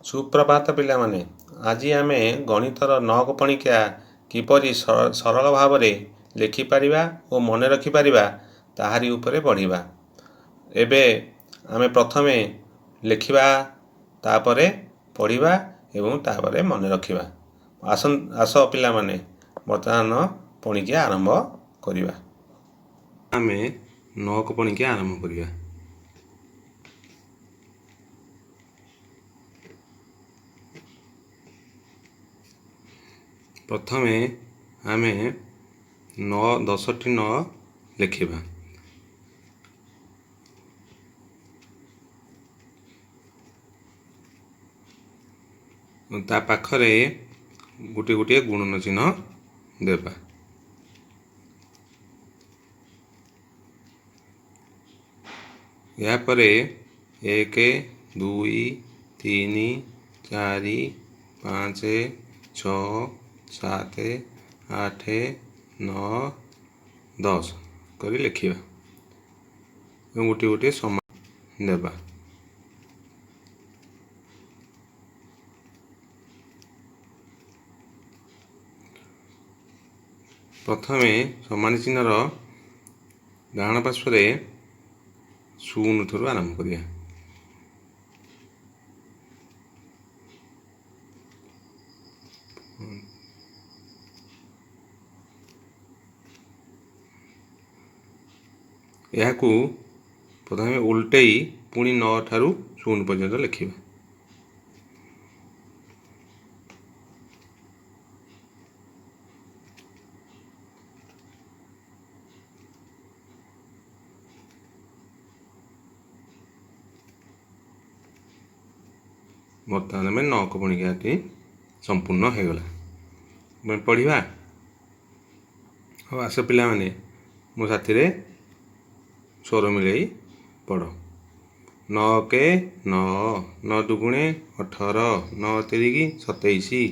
ସୁପ୍ରଭାତ ପିଲାମାନେ। ଆଜି ଆମେ ଗଣିତର ନଅ ପଣିକିଆ କିପରି ସରଳ ଭାବରେ ଲେଖିପାରିବା ଓ ମନେ ରଖିପାରିବା, ତାହାରି ଉପରେ ପଢ଼ିବା। ଏବେ ଆମେ ପ୍ରଥମେ ଲେଖିବା, ତାପରେ ପଢ଼ିବା ଏବଂ ତାପରେ ମନେ ରଖିବା। ଆସ ଆସ ପିଲାମାନେ, ବର୍ତ୍ତମାନ ପଣିକିଆ ଆରମ୍ଭ କରିବା। ଆମେ ନଅକ ପଣିକିଆ ଆରମ୍ଭ କରିବା। ପ୍ରଥମେ ଆମେ 9, 10ଟି 9 ଲେଖିବା। ତା ପାଖରେ ଗୋଟିଏ ଗୋଟିଏ ଗୁଣନ ଚିହ୍ନ ଦେବା। ଏହାପରେ 1, 2, 3, 4, 5, 6, 7, 8, 9, 10 କରି ଲେଖିବା ଏବଂ ଗୋଟିଏ ଗୋଟିଏ ସମାନ ଦେବା। ପ୍ରଥମେ ସମାନ ଚିହ୍ନର ଡାହାଣ ପାର୍ଶ୍ୱରେ 0 ଠାରୁ ଆରମ୍ଭ କରିବା। ଏହାକୁ ପ୍ରଥମେ ଓଲଟେଇ ପୁଣି 9 ଠାରୁ 0 ପର୍ଯ୍ୟନ୍ତ ଲେଖିବା। ବର୍ତ୍ତମାନ ଆମେ ନଅକ ପଣିକିଆଟି ସମ୍ପୂର୍ଣ୍ଣ ହୋଇଗଲା। ଆମେ ପଢ଼ିବା। ହଉ ଆସ ପିଲାମାନେ, ମୋ ସାଥିରେ ସ୍ୱର ମିଳାଇ ପଢ଼। 9 କେ 9, 9 ଦୁଗୁଣେ 18, 9 ତିରିକି 27,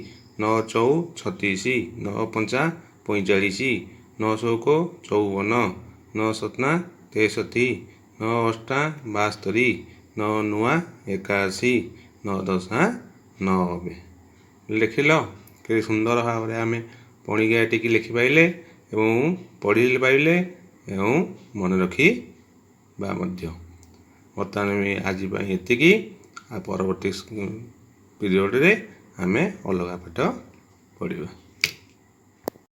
9 ଚଉ 36, 9 ପଞ୍ଚା 45, 9 ଚଉକ 54, 9 ସତନା 63, 9 ଅଷ୍ଟା 72, 9 ନୂଆ 81, 9 ଦଶା 90। ଲେଖିଲ? କେତେ ସୁନ୍ଦର ଭାବରେ ଆମେ ପଣିକିଆଟିକି ଲେଖିପାରିଲେ ଏବଂ ପଢ଼ି ପାରିଲେ ଏବଂ ମନେ ରଖିବା ମଧ୍ୟ। ବର୍ତ୍ତମାନ ଆମେ ଆଜି ପାଇଁ ଏତିକି। ଆଉ ପରବର୍ତ୍ତୀ ପିରିୟଡ଼ରେ ଆମେ ଅଲଗା ପାଠ ପଢ଼ିବା।